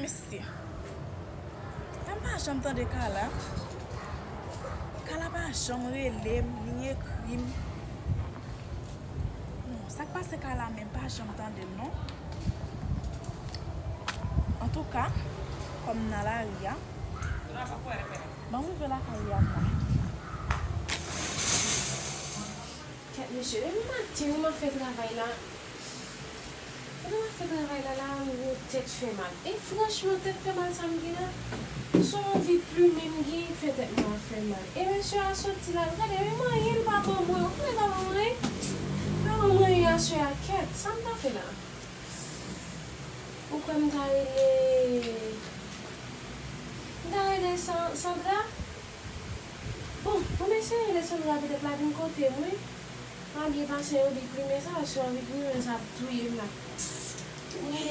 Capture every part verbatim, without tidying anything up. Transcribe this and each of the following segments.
Mesye, m pa janm tande Kala. Kala pa janm rele m, ni ekri m. Non, sa k pase Kala menm, m pa janm tande l non. Antouka, kòm m nan lari a, ban m rive lakay li a mwen. Kèt mesye, depi maten wi m ap fè travay la. Pandan m ap fè travay la, la, m gen yon tèt fè mal. E franchman, tèt fè mal sa m gen la, se yon anvi plimen m gen ki fè tèt mwen ap fè mal. E mesye a soti la, l gade, menm anyen l pa ban mwen. Ou konnen l pa ban mwen anyen? L pa ban mwen anyen aswè a, kèt. Sa m ta fè la? Ou kwè m ta rele, m ta rele San-, Sandra? Bon, pou m eseye rele Sandra, petèt l ap vin kote m, wi. Pa byen pase anvi plimen sa, paske anvi plimen sa ap touye m la. Wi.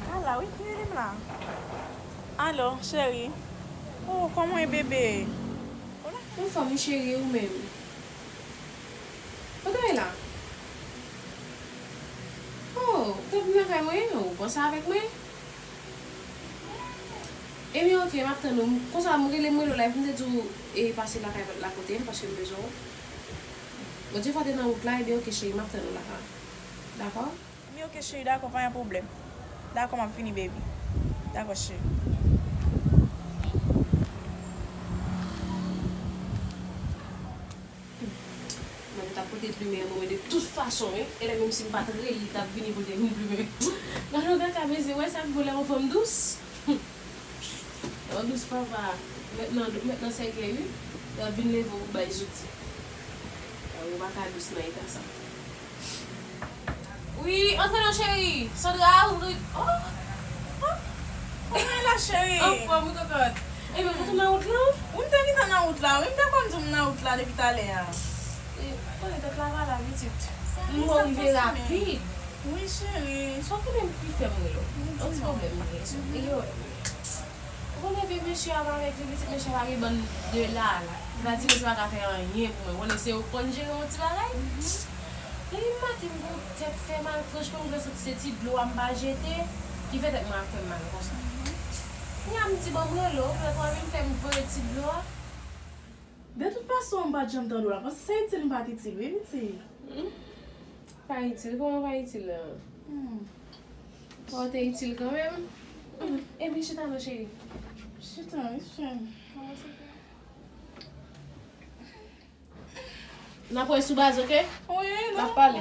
Kala, wi, ki rele m la? Alo, cheri. Oh, kòman w ye, bebe? Anfòm, wi, cheri, ou menm? Kote w ye la? Oh, ou t ap vin lakay mwen, ou panse avèk mwen? Ebyen, oke, m ap tann ou. Konsa, m rele, m rele w la, epi m te di w, e, pase lakay la kote m, paske m bezwen w. Bon, defwa te nan wout la, ebyen, oke, cheri, m ap tann ou la. Dakò? Ebyen, oke, cheri, dakò, pa gen pwoblèm. Dakò, m ap vini, baby. Dakò, cheri. Mwen te t ap pote plimen an pou mwen de tout fason, wi. E lè menm si m pa t rele, li t ap vini pou l te vin plimen. Gade yon kaka, mesye, wè sa k bon lè yon fanm dous. Yon dous papa, mèt nan, mèt nan sèkèy, wi. Y ap vin leve w pou bay zouti. Ou pa ka dous nan eta sa. Wi, antre non, cheri. Sandra, ouvri. Oh! Oh! Kòman w ye la, cheri? Anfòm, wi, kokòt. Ebyen, ou te nan wout la? Wi, m te gentan nan wout la. Wi, m te konn di w m nan wout la depi talè a. E, konnen tèt la pa la, pitit. M wè w rive rapid. Wi, cheri. Sa w konnen m pi fè m rele w. Yon ti pwoblèm m gen. E yo, ou konnen vye mesye a pa avèk li, pitit mesye a pa gen bann de la la. Sa di mesye pa ka fè anyen pou mwen. Ou konnen se yo k konn jere yon ti bagay. Depi maten m gon tèt fè mal, franchman, m vle santi se ti dlo a m pa jete ki fè tèt mwen ap fè m mal konsa. Kounye a m di bon m rele w, petèt w a vin fè m voye ti dlo a. De tout fason, m pa t janm tande w la, paske sa itil m pa t itil, wi, pitit. Hmm. Pa itil, kòman pa itil la? Hmm. Bon, te itil kanmenm. Hmm. Ebyen, chita non, cheri. Chita, wi, cheri. Kòman se fè? N ap wè sou baz, oke? Wi, n ap pale.